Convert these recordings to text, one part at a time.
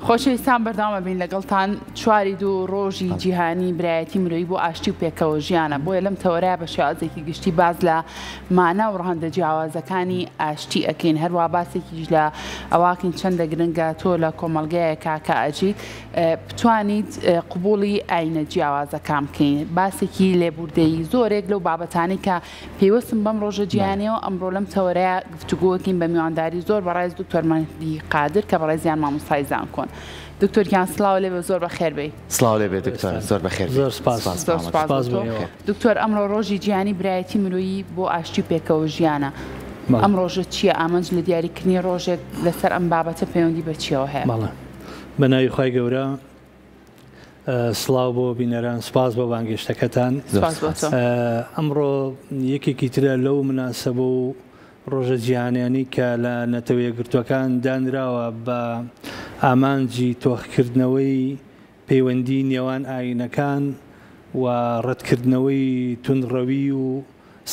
خۆشەویستان بەردەوام ئەبین لەگەڵتان چواری دوو ڕۆژی جیهانی برایەتی مرۆیی بۆ ئاشتی و پێکەوە ژیانە بۆیە لەم تەوەرەیە بە شێوازێکی گشتی باس لە مانا و ڕەهەندە جیاوازەکانی ئاشتی ئەکەین هەروا باسێکیش لە ئەواکەین چەندە گرنگە تۆ لە کۆمەڵگەیەکا کە ئەژیت بتوانیت قبوڵی ئاینە جیاوازەکان بکەین باسێکی لێبوردەیی زۆرێک لەو بابەتانەی کە پەیوەستن بەم ڕۆژە جیهانیەوە ئەمڕۆ لەم تەوەرەیە گفتوگۆکەین بە میوانداری زۆر بەڕێز دکتۆر مەهدی قادر کە بەڕێزیان مامۆستای زانکۆن. دکتۆر گیان سڵاو لێ بێ زۆر بەخێر بێی. سڵاو لێ بێ دکتۆر زۆر بەخێر بێی. زۆر سپاس. زۆر سپاس بۆ تۆ. دکتۆر ئەمڕۆ ڕۆژی جیهانی برایەتی مرۆیی بۆ ئاشتی و پێکەوە ژیانە. ئەم ڕۆژە چییە؟ ئامانج لە دیاریکردنی ڕۆژێک لەسەر ئەم بابەتە پەیوەندی بە چییەوە هەیە؟ بەڵێ. بە ناوی خوای گەورە. سڵاو بۆ بینەران سپاس بۆ بانگێشتەکەتان. سپاس بۆ تۆ. ئەمڕۆ یەکێکی ترە لەو مناسەبە و ڕۆژە جیهانیانەی کە لە نەتەوە یەکگرتووەکان دانراوە بە ئامانجی تۆخکردنەوەی پەیوەندی نێوان ئایینەکان و ڕەتکردنەوەی توندڕەوی و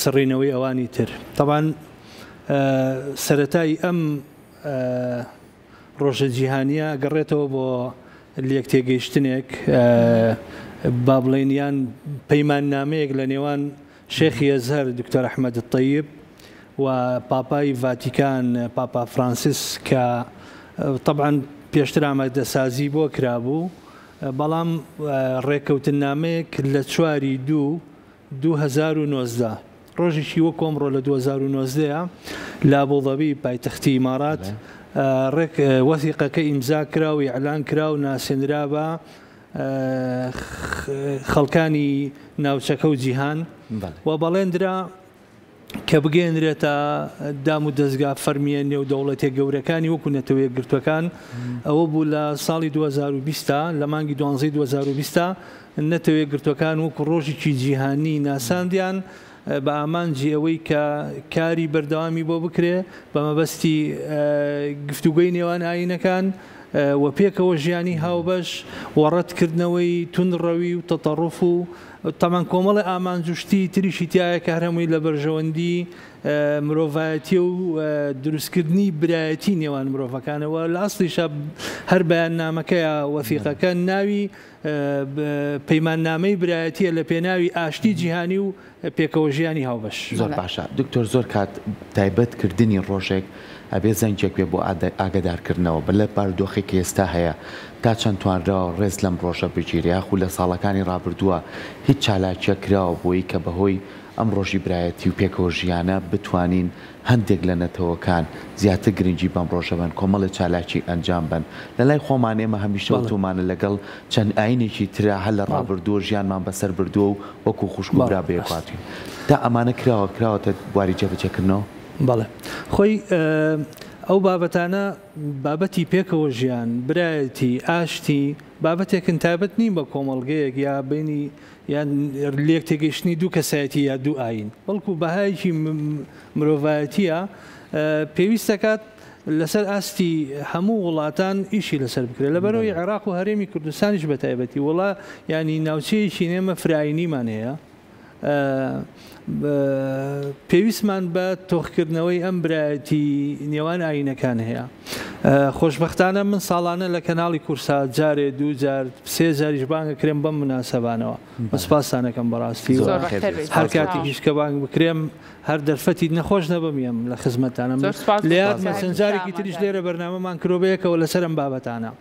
سڕینەوەی ئەوانی تر. تەبعەن سەرەتای ئەم ڕۆژە جیهانییە گەڕێتەوە بۆ لێکتێگەیشتنێک با بڵێین یان پەیماننامەیەک لە نێوان شێخی ئەزهەر دکتۆر ئەحمەد التەیب و پاپای ڤاتیکان پاپا فرانسیس کە تەبعەن پێشتر ئامادەسازی بۆ کرابوو بەڵام ڕێککەوتننامەیەک لە چواری دوو 2019 ڕۆژێکی وەکو ئەمڕۆ لە 2019 لە ئەبوزەبی پایتەختی ئیمارات ڕێک وەسیقەکە ئیمزا کرا و ئیعلان کرا و ناسێنرا بە خەڵکانی ناوچەکە و جیهان و بەڵێندرا کە بگەیەنرێتە دام و دەزگا فەرمییە نێودەوڵەتیە گەورەکانی وەکو نەتەوە یەکگرتووەکان. ئەوە بوو لە ساڵی 2020 لە مانگی دوانزەی 2020 نەتەوە یەکگرتووەکان وەکو ڕۆژێکی جیهانی ناساندیان بە ئامانجی ئەوەی کە کاری بەردەوامی بۆ بکرێ بە مەبەستی گفتوگۆی نێوان ئایینەکان و پێکەوە ژیانی هاوبەش و ڕەتکردنەوەی توندڕەوی و تەتەڕوف و تەبعەن کۆمەڵێ ئامانج و شتی تریشی تیایە کە هەر هەمووی لە بەرژەوەندی مرۆڤایەتیە و دروستکردنی برایەتی نێوان مرۆڤەکانە و لە ئەسڵیشا هەر بەیاننامەکەیا وەسیقەکە ناوی پەیماننامەی برایەتیە لە پێناوی ئاشتی جیهانی و پێکەوە ژیانی هاوبەش. زۆر باشە دکتۆر زۆر کات تایبەت کردنی ڕۆژێک ئەبێ زەنگێک بێ بۆ ئاگەدار کردنەوە بە لە بارودۆخێک کە ئێستا هەیە تا چەند توانراوە ڕێز لەم ڕۆژە بگیرێ یاخو لە ساڵەکانی ڕابردووە هیچ چالاکیەک کراوە بۆی کە بەهۆی ئەم ڕۆژی برایەتی و پێکەوە ژیانە بتوانین هەندێک لە نەتەوەکان زیاتر گرنگی بەم ڕۆژە بەن کۆمەڵێ چالاکی ئەنجام بەن لە لای خۆمان ئێمە هەمیشە وتومانە لەگەڵ چەند ئاینێکی ترا هەر لە ڕابردووە ژیانمان بەسەر بردووە و وەکو خوشک و برا بەیەک هاتوین تا ئەمانە کراوە کراوەتە بواری جێبەجێکردنەوە؟ بەڵێ خۆی ئەو بابەتانە بابەتی پێکەوە ژیان، برایەتی، ئاشتی بابەتێکن تایبەت نین بە کۆمەڵگەیەک یا بینی یان لێک تێگەیشتنی دوو کەسایەتی یا دوو ئایین، بەڵکو بەهایەکی مرۆڤایەتییە پێویست دەکات لەسەر ئاستی هەموو وڵاتان ئیشی لەسەر بکرێت، لەبەرئەوەی عێراق و هەرێمی کوردستانیش بەتایبەتی وڵا یانی ناوچەیەکی ئێمە فرەئایینیمان هەیە، پێویستمان بە تۆخکردنەوەی ئەم برایەتی نێوان ئایینەکان هەیە. خۆشبەختانە من ساڵانە لە کەناڵی کورسات جارێ دوو جار سێ جاریش بانگ ئەکرێم بەم موناسەبانەوە و سپاستان ئەکەم بەڕاستی و هەر کاتێکیش کە بانگ بکرێم هەر دەرفەتی نەخۆش نەبم یەم لە خزمەتتانم لە یادمە چەند جارێکی تریش لێرە بەرنامەمان کرۆ بەیەکەوە لەسەر ئەم بابەتانە.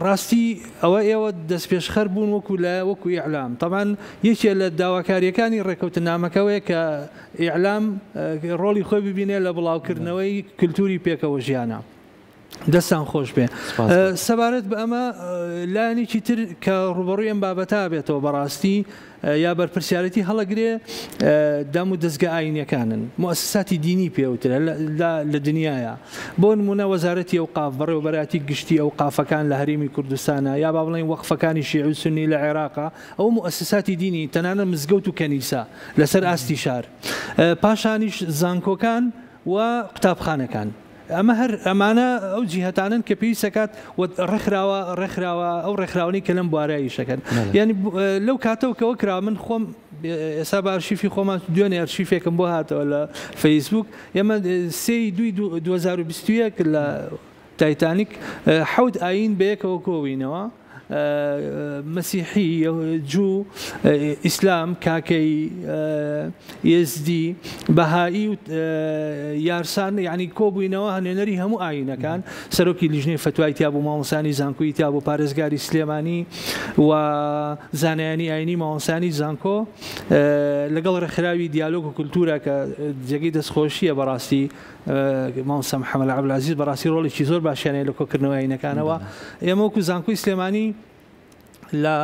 ڕاستی ئەوە ئێوە دەستپێشخەر بوون وەکو لایە وەکو ئیعلام تەبعەن یەکێ لە داواکاریەکانی ڕێکەوتنامەکە ئەوەیە کە ئیعلام ڕۆڵی خۆی ببینێ لە بڵاوکردنەوەی کلتوری پێکەوە ژیانە دەستان خۆش بێ سەبارەت بە ئەمە لایەنێکی تر کە ڕوبەڕووی ئەم بابەتە بێتەوە بەڕاستی یا بەرپرسیارێتی هەڵەگرێ دام و دەزگا ئاینیەکانن، موئەسەساتی دینی پێ وترێ لە دنیایا. بۆ نموونە وەزارەتی ئەوقاف، بەڕێوەبەرایەتی گشتی ئەوقافەکان لە هەرێمی کوردستانا یا با بڵێین وەقفەکانی شیعی و سوننی لە عێراقا، ئەوە موئەسەساتی دینی، تەنانەت مزگەوت و کەنیسە لەسەر ئاستی شار. پاشانیش زانکۆکان و قوتابخانەکان. ئەمە هەر ئەمانە ئەو جیهەتانەن کە پێویست دەکات و ڕێکخراوە ڕێکخراوە ئەو ڕێکخراوانەی کە لەم بوارە ئیشەکەن یعنی لەو کاتەوە کەەوە کرا من خۆم ئێستا بە ئەرشیفی خۆمان دوێنێ ئەرشیفێکم بۆ هاتەوە لە فەیسبوک ئێمە سێی دووی 2021 لە تایتانیک حەوت ئایین بەیەکەوە کۆبووینەوە، مەسیحی، جوو، ئیسلام، کاکەیی، ئێزدی، بەهائی و یارسان یانی کۆبووینەوە نوێنەری هەموو ئایینەکان، سەرۆکی لیژنەی فەتوای تیا بوو، مامۆستایانی زانکۆی تیا بوو، پارێزگاری سلێمانی و زانایانی ئایینی، مامۆستایانی زانکۆ لەگەڵ ڕێکخراوی دیالۆگ و کولتوورە کە جێگەی دەستخۆشییە بەڕاستی مامۆستا محەمەد عەبدولعەزیز بەڕاستی ڕۆڵێکی زۆر باشیان هەیە لە کۆکردنەوەی ئاینەکانەوە. ئێمە وەکو زانکۆی سلێمانی لە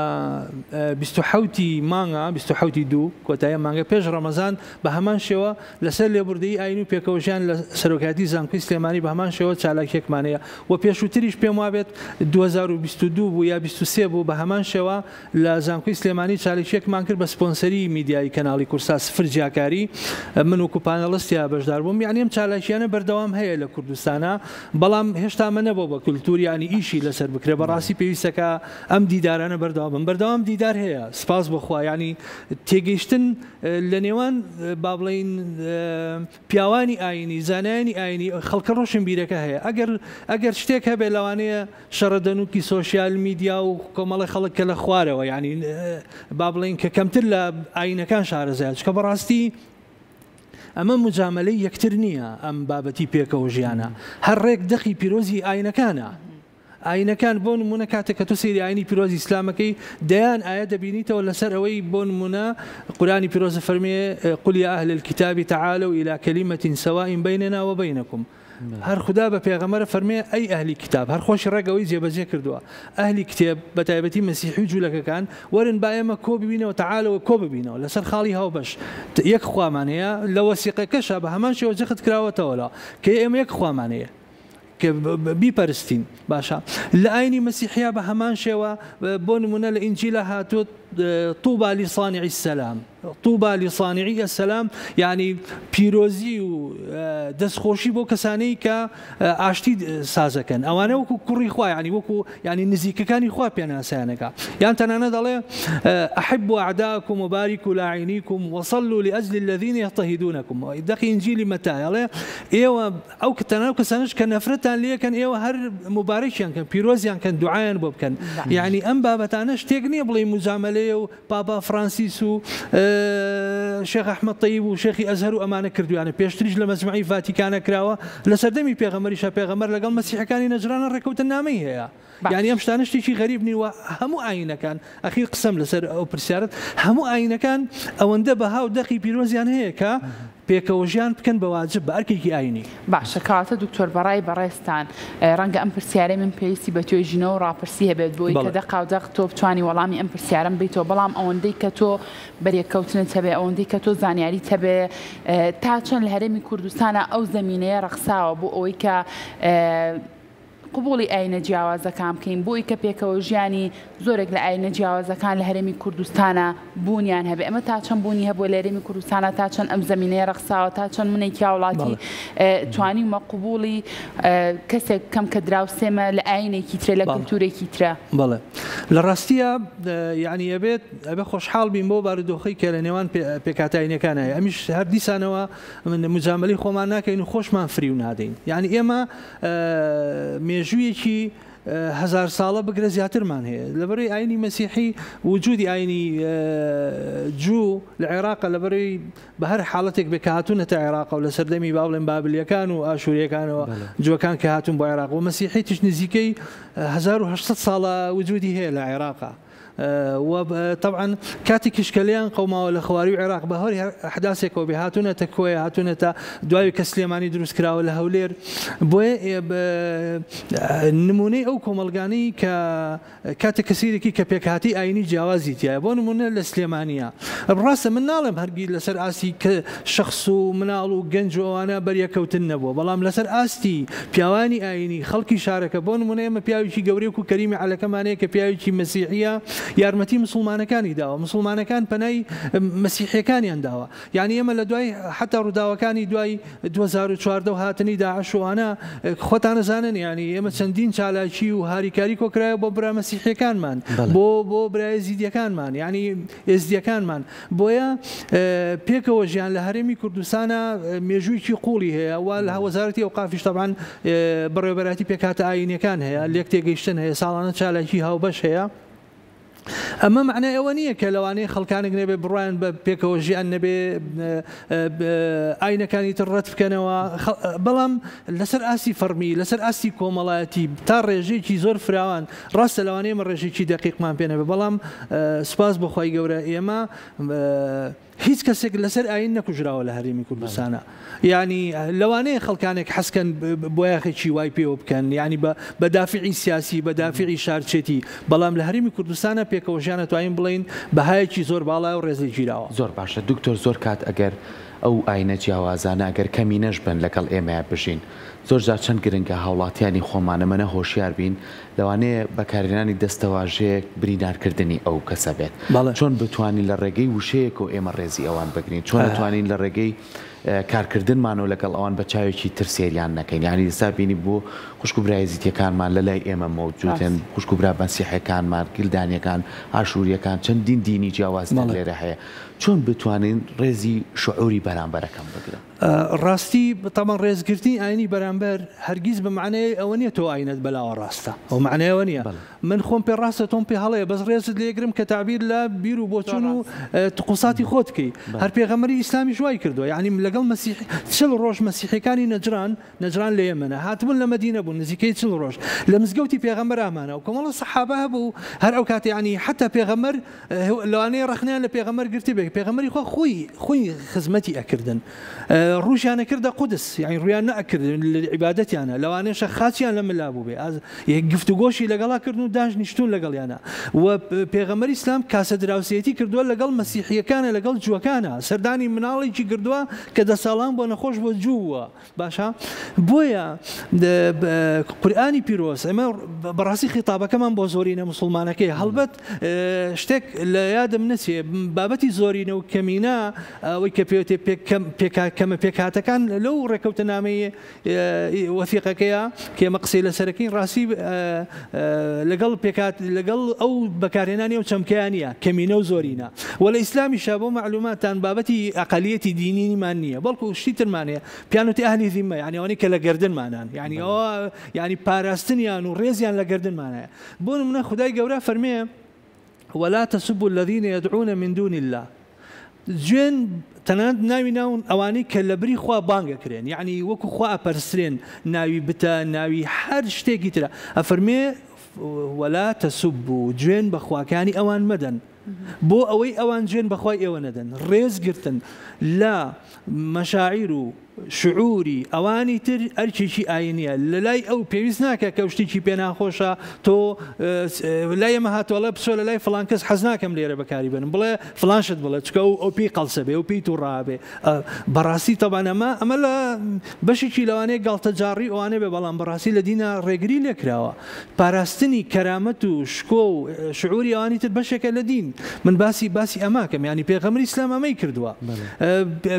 27 ی مانگا 27 ی دوو کۆتایی مانگە پێش ڕەمەزان بە هەمان شێوە لەسەر لێبوردەیی ئاین و پێکەوەژیان لە سەرۆکایەتی زانکۆی سلێمانی بە هەمان شێوە چالاکیەکمان هەیە و پێشووتریش پێم وابێت 2022 بوو یا 23 بوو بە هەمان شێوە لە زانکۆی سلێمانی چالاکییەکمان کرد بە سپۆنسەری میدیایی کەناڵی کوردسات سفر جیاکاری من وەکو panelist تیا بەشدار بووم یانی ئەم چالاکییانە بەردەوام هەیە لە کوردستانا بەڵام هێشتا ئەمە نەبووە بە کولتوور یانی ئیشی لەسەر بکرێ بەڕاستی پێویستە کە ئەم دیدارانە بەردەوام بن بەردەوام دیدار هەیە سپاس بۆ خوا یانی تێگەیشتن لە نێوان با بڵێین پیاوانی ئایینی زانایانی ئایینی خەڵکە ڕۆشنبیرەکە هەیە ئەگەر ئەگەر شتێک هەبێ لەوانەیە شەڕە دەنووکی سۆشیال میدیا و کۆمەڵی خەڵک کە لە خوارەوە یانی با بڵێین کە کەمتر لە ئایینەکان شارەزایە چونکە بەڕاستی ئەمە مجامەلەی یەکتر نییە ئەم بابەتی پێکەوە ژیانە هەر ڕێک دەقی پیرۆزی ئایینەکانە ئایینەکان بۆ نمونە کاتێک کە تۆ سەیری ئایینی پیرۆزی ئیسلامەکەی دەیان ئایە دەبینیتەوە لەسەر ئەوەی بۆ نمونە قورئانی پیرۆز فەرمێ قل یا اهل الكتاب تعالوا الى كلمة سواء بيننا وبينكم هەر خودا بە پێغەمبەر فەرمێ ئەی ئەهلی کیتاب هەر خۆشی ڕێک ئەوەی جێبەجێ کردووە ئەهلی کتێب بە تایبەتی مەسیحی و جولەکەکان وەرن با ئێمە کۆ ببینەوە تعالوا کۆ ببینەوە لەسەر خاڵی هاوبەش یەک خوامان هەیە لە وەسیقەکەشا بە هەمان شێوە جەخت کراوەتەوە لە کە ئێمە یەک خوامان هەیە کە بیپەرستین باشە لە ئاینی مەسیحیا بە هەمان شێوە بۆ نمونە لە ئینجیلا هاتووە طوبى لصانع السلام طوبی لصانعی السلام یانی پیرۆزی و دەستخۆشی بۆ کەسانەی کە ئاشتی سازەکەن ئەوانە وەکو کوڕی خوا یانی وەکو یانی نزیکەکانی خوا پێناسەیانەکە یان تەنانەت دەڵێ احبوا اعداءکم وبارکوا لاعینیکم وصلوا لاجل الذین یضطهدونکم دەقی ئینجیلی مەتا ئەڵێ ئێوە ئەو تەنانەت کەسانەش کە نەفرەتان لێکەن ئێوە هەر موبارەکیان کەن پیرۆزیان کەن دوعایان بۆ بکەن یانی ئەم بابەتانە شتێک نییە بڵێی موجامەلەیە و پاپا فرانسیس و شێخ ئەحمەد تەیب و شێخی ئەزهەر و ئەمانە کردویانە پێشتریش لە مەجمەعی ڤاتیکانە کراوە لە سەردەمی پێغەمبەریشا پێغەمبەر لەگەڵ مەسیحەکانی نەجرانە ڕێکەوتننامەی هەیە یانی ئەم شتانە شتێکی غەریب نین و هەموو ئایینەکان ئەخیر قسەم لەسەر ئەو پرسیارت هەموو ئایینەکان ئەوەندە بەها و دەقی پیرۆزیان هەیە کە پێکەوەژیان بکەن بە واجب بە ئەرکێکی ئایینی. باشە کەواتە دکتۆر بەڕای بەڕێزتان ڕەنگە ئەم پرسیارەی من پێویستی بە توێژینەوە و ڕاپرسی هەبێت بۆی کە دەقاودەق تۆ بتوانی وەڵامی ئەم پرسیارەم بەیتەوە بەڵام ئەوەندەی کە تۆ بەرێککەوتنت هەبێ ئەوەندەی کە تۆ زانیاریت هەبێ تا چەند لە هەرێمی کوردستانا ئەو زەمینەیە ڕەخساوە بۆ ئەوەی کە قبوڵی ئاینە جیاوازەکان بکەین بۆی کە پێکەوە ژیانی زۆرێک لە ئاینە جیاوازەکان لە هەرێمی کوردستانا بوونیان هەبێ ئەمە تا چەند بوونی هەبووە لە هەرێمی کوردستانا تا چەند ئەم زەمینەیە ڕەخساوە تا چەند منێکی هاوڵاتی توانیومە قبوڵی کەسێک بکەم کە دراوسێمە لە ئاینێکی ترە لە کلتورێکی ترە. بەڵێ لە ڕاستیا یانی ئەبێت ئەبێ خۆشحاڵ بین بەو بارودۆخەی کە لە نێوان پێکهاتە ئاینیەکان هەیە ئەمیش هەر دیسانەوە من مجامەلەی خۆمان ناکەین و خۆشمان فریو نادەین یانی ئێمە مێژوویەکی هەزار ساڵە بگرە زیاترمان هەیە لەبەرەی ئاینی مەسیحی وجودی ئاینی جوو لە عێراقە لەبەرەی بە هەر حاڵەتێک بێ کە هاتوونەتە عێراقە و لە سەردەمی با بڵێن بابلیەکان و ئاشووریەکانەوە جووەکان کە هاتوون بۆ عێراق و مەسیحیتیش نزیکەی 1800 ساڵە وجودی هەیە لە عێراقا. و تەبعەن کاتێکیش کە لێیان قەوماوە لە خواروی عێراق بە هەر ئەحداسێکەوە بێ هاتوونەتە کۆیە هاتوونەتە دوای کە سلێمانی دروست کراوە لە هەولێر بۆیە نمونەی ئەو کۆمەڵگانەی کە کاتێک کە سیرێکی کە پێکهاتەی ئاینی جیاوازی تایە بۆ نمونە لە سلێمانیە ڕاستە من ناڵێم هەرگیز لەسەر ئاستی کە شەخس و مناڵ و گەنج و ئەوانە بەریەکەوتن نەبووە بەڵام لەسەر ئاستی پیاوانی ئاینی خەڵکی شارەکە بۆ نمونە ئێمە پیاوێکی گەورەی وەکو کەریمی عەلەکەمان هەیە کە پیاوێکی مەسیحیە یارمەتی مسوڵمانەکانی داوە، مسوڵمانەکان پەنای مەسیحیەکانیان داوە. یانی ئێمە لە دوای حەتا ڕووداوەکانی دوای 2014 و هاتنی داعش و ئەوانە خۆتان ئەزانن یانی ئێمە چەندین چالاکی و هاریکاری کۆکرایە بۆ برا مەسیحیەکانمان بۆ بۆ برا ئێزیدیەکانمان یانی ئێزدیەکانمان بۆیە پێکەوە ژیان لە هەرێمی کوردستانە مێژوویەکی قوڵی هەیە و لە وەزارەتی ئەوقافیش تەبعەن بەڕێوەبەرایەتی پێکهاتە ئایینیەکان هەیە لێک تێگەیشتن هەیە ساڵانە چالاکی هاوبەش هەیە. ئەمە مەعنای ئەوە نییە کە لەوانەیە خەڵکانێک نەبێ بڕوایان بە پێکەوە ژیان نەبێ ئاینەکانی تر ڕەت بکەنەوە بەڵام لەسەر ئاستی فەڕمی لەسەر ئاستی کۆمەڵایەتی تا ڕێژەیەکی زۆر فراوان ڕاستە لەوانەیە ئێمە ڕێژەیەکی دەقیقمان پێ نەبێ بەڵام سوپاس بۆ خوای گەورە ئێمە هیچ کەسێک لەسەر ئاین نەکوژراوە لە هەرێمی کوردستانا یانی لەوانەیە خەڵکانێک حەزکەن بۆیاخێکی وای پێوە بکەن یانی بە دافعی سیاسی بە دافعی شارچێتی بەڵام لە هەرێمی کوردستانا پێکەوە ژیان ئەتوانین بڵێین بەهایەکی زۆر باڵایە و ڕێز لێ گیراوە. زۆر باشە دکتۆر زۆر کات ئەگەر ئەو ئاینە جیاوازانە ئەگەر کەمینەش بن لەگەڵ ئێمەیا بژین زۆر جار چەند گرنگە هاوڵاتیانی خۆمان ئەمەنە هۆشیار بین لەوانەیە بەکارهێنانی دەستەواژەیەک بریندارکردنی ئەو کەسە بێت. چۆن بتوانین لە ڕێگەی وشەیەکەوە ئێمە ڕێزی ئەوان بگرین؟ چۆن ئەتوانین لە ڕێگەی کارکردنمانەوە لەگەڵ ئەوان بە چاوێکی تر سەیریان نەکەین؟ یانی ئێستا بینی بۆ خوشک و برا ئێزیدیەکانمان لە لای ئێمە مەوجودن، خوشک و برا مەسیحەکانمان، کلدانیەکان، ئاشوریەکان، چەندین دینی جیاوازتر لێرە هەیە. چۆن بتوانین ڕێزی شعوری بەرامبەرەکەم بگرم؟ ڕاستی تەبعەن ڕێزگرتنی ئاینی بەرامبەر هەرگیز بە مەعنای ئەوە نیە تۆ ئاینت بەلاوە ڕاستە ئەو مەعنای ئەوە نیە من خۆم پێ ڕاستە تۆم پێ هەڵەیە بەس ڕێزت لێگرم کە تەعبیر لە بیر و بۆچون و تقوساتی خۆت بکەی هەر پێغەمبەری ئیسلامیش وای کردوە یانی لەگەڵ مەسیح 40 ڕۆژ مەسیحیەکانی نەجران نەجران لە یەمەنە هاتبوون لە مەدینە بوون نزیکەی 40 ڕۆژ لە مزگەوتی پێغەمبەر ئامانە و کۆمەڵە سەحابە هەبوو هەر ئەو کاتە یانی حەتا پێغەمبەر لەوانەیە ڕەخنەیان لە پێغەمبەر گرتبێ پێغەمبەری خوا خۆی خۆی خزمەتی ئەکردن ڕووشیان ئەکردە قودس یانی ڕوویان نەئەکردن لە عیبادەتیانە لەوانەیەشە خاچیان لە ملا بووبێ گفتوگۆشی لەگەڵا کردن و داش نیشتوون لەگەڵیانە و پێغەمبەری ئیسلام کاسە دراوسێتی کردووە لەگەڵ مەسیحیەکانە لەگەڵ جووەکانە سەردانی مناڵێکی کردووە کە دە ساڵان بووە نەخۆش بووە جوو بووە باشە بۆیە قورئانی پیرۆز ئێمە بەڕاستی خیتابەکەمان بۆ زۆرینە مسلمانەکەی هەڵبەت شتێک لە یادم نەچێ بابەتی زۆرینە و کەمینە ئەوەی کە پێوتێ کەمە پێکهاتەکان لەو ڕێکەوتنامەی وەثیقەکەیە کە ئێمە قسەی لەسەرەکەین ڕاستی لەگەڵ پێکات لەگەڵ ئەو بەکارهێنانی ئەو چەمکەیان نییە کەمینە و زۆرینە وە لە ئیسلامیشا بۆ مەعلوماتتان بابەتی ئەقەلیەتی دینیمان نییە بەڵکو شتی ترمان هەیە پیان وتی ئەهلی زیمە یعنی ئەوانەی کە لە گەردنمانان یعنی ئەوە یعنی پاراستنیان و ڕێزیان لە گەردنمانایە بۆ نمونە خودای گەورە فەرمێ ولا تسبوا الذین یدعون من دون اللە جوێن تەنانەت ناوی ناون ئەوانەی کە لەبری خوا بانگ ئەکرێن یەعنی وەکو خوا ئەپەرسترێن ناوی بتە ناوی هەر شتێکی ترە ئەفەرمێ ولا تسبوا جوێن بە خواکانی ئەوان مەدەن بۆ ئەوەی ئەوان جوێن بەخوای ئێوە نەدەن ڕێز گرتن لە مەشاعیر و شعوری ئەوانی تر ئەرکێکی ئاینیە لەلای ئەو پێویست ناکە کە شتێکی پێ ناخۆشە تۆ لای ئێمە هاتووە ئەڵێ بچۆ لەلای فڵان کەس حەز ناکەم لێرە بەکاری بێنم بڵێ فڵان شت بڵێ چونکە ئەو ئەو پێی قەڵسە بێ ئەو پێی تووڕە بێ بەڕاستی تەبعەن ئەمە ئەمە لە بەشێکی لەوانەیە گاڵتەجاڕی ئەوانە بێ بەڵام بەڕاستی لە دینا ڕێگری لێکراوە پاراستنی کەرامەت و شکۆ و شعوری ئەوانی تر بەشێکە لە دین من باسی باسی ئەماکەم یانی پێغەمبەری ئیسلام ئەمەی کردووە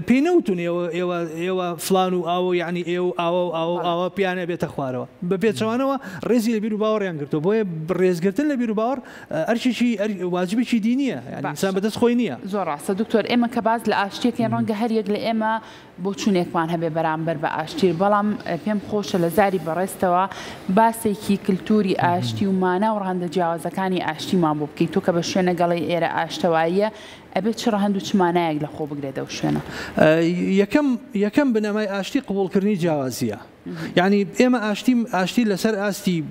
پێی نەوتون ئێوە ئێوە ئێوە فلان و ئاوە یعنی ئێوە ئاوە و ئاوە و ئاوە پیانە بێتە خوارەوە بە پێچەوانەوە ڕێزی لە بیر و باوەڕیان گرتووە بۆیە ڕێزگرتن لە بیر و باوەڕ ئەرکێکی واجبێکی دینیە یعنی ئینسان بەدەست خۆی نییە. زۆر ڕاستە دکتۆر ئێمە کە باس لە ئاشتیەکەین ڕەنگە هەر یەک لە ئێمە بۆچوونێکمان هەبێ بەرامبەر بە ئاشتی، بەڵام پێم خۆشە لە زاری بەڕێزتەوە باسێکی کلتوری ئاشتی و مانا و ڕەهەندە جیاوازەکانی ئاشتیمان بۆ بکەی، تۆ کە بە شوێنەگەڵی ئێرە ئاشتەواییە، ئەبێ چ ڕەهەند و چ مانایەک لە خۆ بگرێت ئەو شوێنە؟ یەکەم یەکەم بنەمای ئاشتی قبوڵکردنی جیاوازییە. یانی ئێمە ئاشتی ئاشتی لەسەر ئاستی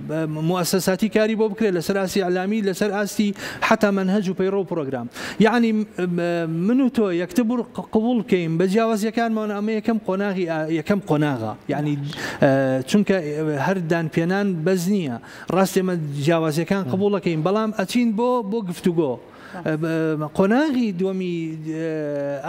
موئەسەساتی کاری بۆ بکرێت لەسەر ئاستی ئیعلامی لەسەر ئاستی حەتا مەنهەج و پەیڕەو و پرۆگرام یانی من و تۆ یەکتبر قبوڵ بکەین بە جیاوازیەکانمان ئەمە یەکەم قۆناغی یەکەم قۆناغە یانی چونکە هەر دانپێنان بەس نییە ڕاست ئێمە جیاوازیەکان قبوڵەکەین بەڵام ئەچین بۆ بۆ گفتوگۆ. قۆناغی دووەمی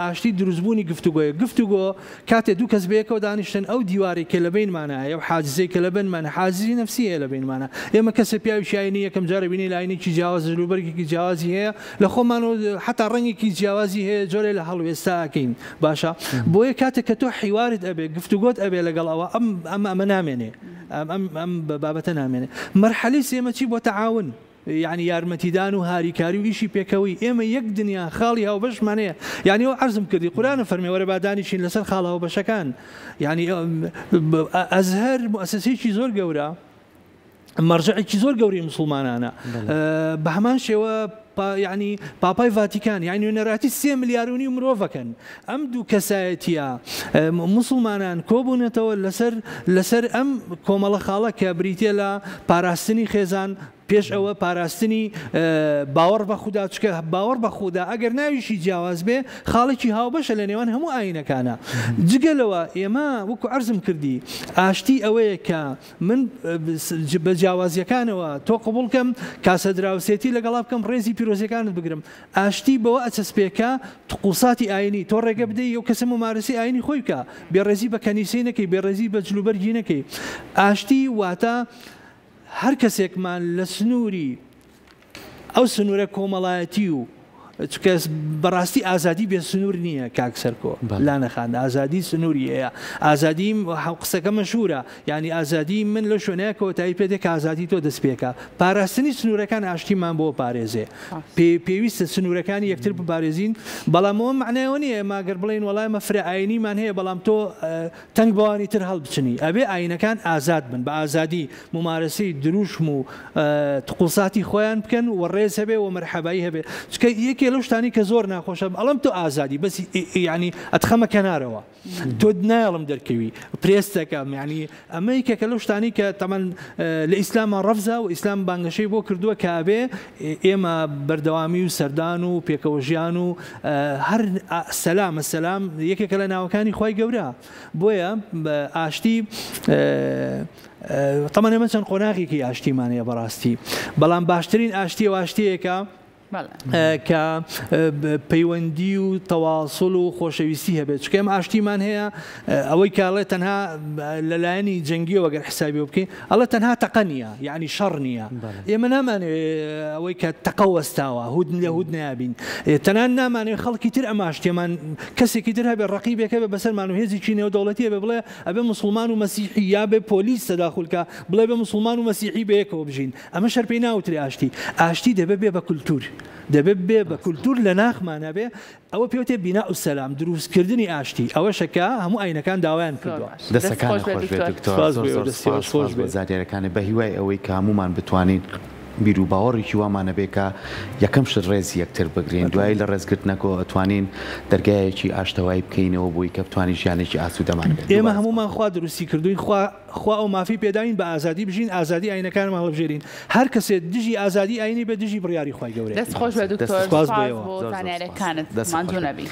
ئاشتی دروستبوونی گفتوگۆیە. گفتوگۆ کاتێ دوو کەس بەیەکەوە دانیشتن ئەو دیوارەی کە لە بەینمانا هەیە و حاجزەی کە لە بەنمانە حاجزی نەفسی هەیە لە بەینمانا ئێمە کەسێ پیاویشی ئاینی یەکەم جارە بینی لە ئاینێکی جیاواز جلوبەرگێکی جیاوازی هەیە لە خۆمانەوە حەتا ڕەنگێکی جیاوازی هەیە جۆرێ لە هەڵوێستە ئەکەین باشە بۆیە کاتێک کە تۆ حیوارت ئەبێ گفتوگۆت ئەبێ لەگەڵ ئەوە ئەم ئەم ئەمە نامێنێ ئەم ئەم ئەم بابەتە نامێنێ مەرحەلەی سێمە چی بۆ تەعاون یەعنی یارمەتیدان و هاریکاری و ئیشی پێکەوەی، ئێمە یەک دنیا خاڵی هاوبەشمان هەیە، یەعنی ئەوە عەرزم کردی قورئان ئەفەرمێ وەرە با دانیشین لەسەر خاڵە هاوبەشەکان، یەعنی ئەزهەر موئەسەسەیەکی زۆر گەورە، مەرجەعێکی زۆر گەورەی موسڵمانانە، بە هەمان شێوە یەعنی پاپای ڤاتیکان یەعنی نوێنەرایەتی 3 ملیار و نیو مرۆڤەکەن، ئەم دوو کەسایەتیە موسڵمانان کۆبوونەتەوە لەسەر لەسەر ئەم کۆمەڵە خاڵە کە بریتیە لە پاراستنی خێزان، پێش ئەوە پاراستنی باوەڕ بە خودا، چونکە باوەڕ بە خودا ئەگەر ناویشی جیاواز بێ خاڵێکی هاوبەشە لە نێوان هەموو ئایینەکانا. جگە لەوە ئێمە وەکو عەرزم کردی ئاشتی ئەوەیە کە من بە جیاوازییەکانەوە تۆ قبوڵ کەم، کاسە دراوسێتی لەگەڵا بکەم، ڕێزی پیرۆزییەکانت بگرم. ئاشتی بەوە ئەچەسپێ کە تقوساتی ئایینی تۆ ڕێگە بدەی ئەو کەسە مومارەسەی ئایینی خۆی بکا، بێڕێزی بە کەنیسەی نەکەی، بێڕێزی بە جلوبەرگی نەکەی. ئاشتی واتە هەر کەسێکمان لە سنووری ئەو سنوورە کۆمەڵایەتی و چونکە بەڕاستی ئازادی بێ سنوور نییە کاک سەرکۆ لانەخان ئازادی سنووری هەیە ئازادی قسەکە مەشهورە یعنی ئازادی من لەو شوێنەیە کۆتایی پێ دێ کە ئازادی تۆ دەست پێکا پاراستنی سنوورەکان ئاشتیمان بۆ پارێزێ پێویستە سنوورەکانی یەکتر بپارێزین بەڵام ئەوە معنایەوە نییە ئێمە گەر بڵێین وەڵای ئێمە فرە ئاینیمان هەیە بەڵام تۆ تەنگ بەوانی تر هەڵبچنی. ئەبێ ئایینەکان ئازاد بن، بە ئازادی مومارەسەی دروشم و تقوساتی خۆیان بکەن و ڕێز هەبێ و مەرحەبایی هەبێ. چونکە یەکێ لەو شتانەی کە زۆر ناخۆشە ئەڵێم تۆ ئازادی بەس یانی ئەتخەمە کەنارەوە. تۆ نایەڵم دەرکەوی. پرێست دەکەم. یانی ئەمە یەکێکە لەو شتانەی کە تەبعەن لە ئیسلاما ڕەفزە و ئیسلام بانگەشەی بۆ کردووە کە ئەبێ ئێمە بەردەوامی و سەردان و پێکەوەژیان و هەر سەلامە سەلام یەکێکە لە ناوەکانی خوای گەورە بۆیە ئاشتی تەمان ئێمە چەند قۆناغێکی ئاشتیمان هەیە بەڕاستی بەڵام باشترین ئاشتی و ئاشتیەکە کە پەیوەندی و تەواصل و خۆشەویستی هەبێت چونکە ئێمە ئاشتیمان هەیە ئەوەی کە ئەڵێ تەنها لەلایەنی جەنگیەوە گەر حسابی بکەین ئەڵێ تەنها تەقە نییە یعنی شەڕ نییە ئێمە نامانەوێ ئەوەی کە تەقە وەستاوە هود لە هود نابین تەنان نامانەوێ خەڵکی تر ئەم ئاشتیەمان کەسێکی تر هەبێ ڕقیبێک هەبێ بەسەرمان و هێزێکی نێودەوڵەتی هەبێ بڵێ ئەبێ مسلمان و مەسیحی یا بێ پۆلیس تەداخول کە بڵێ بێ مسلمان و مەسیحی بەیەکەوە بژین ئەمەش هەر پێی ناوترێ ئاشتی. ئاشتی دەبێ بێ بە کولتوور. دەبێ بێ بە کولتوور لە ناخمانا بێ. ئەوە پێوتێ بیناء السلام، دروستکردنی ئاشتی. ئەوەشە کە هەموو ئاینەکان داوایان کردووە. دەستەکانت خۆش بێت دکتۆر. زۆر زۆر سوپاس بۆ زانیاریەکانت. بە هیوای ئەوەی کە هەموومان بتوانین بیروباوەڕێکی وامان هەبێ کە یەکەم شت ڕێزی یەکتر بگرین دوایی لە ڕێزگرتنەکەوە ئەتوانین دەرگایەکی ئاشتەوایی بکەینەوە بۆی کە بتوانین ژیانێکی ئاسوودەمان هەبێت. ئێمە هەموومان خوا دروستی کردووین خوا خوا ئەو مافەی پێداوین بە ئازادی بژین ئازادی ئاینەکانمان هەڵبژێرین هەر کەسێ دژی ئازادی ئاینی بێت دژی بڕیاری خوای گەورەیە. دەست خۆش بێت دکتۆر سپاس بۆ سوپاس ئێوە. بۆ زۆر زۆر سوپاس. زانیاریەکانت دەستت خۆش ماندوو بێت. نەبی.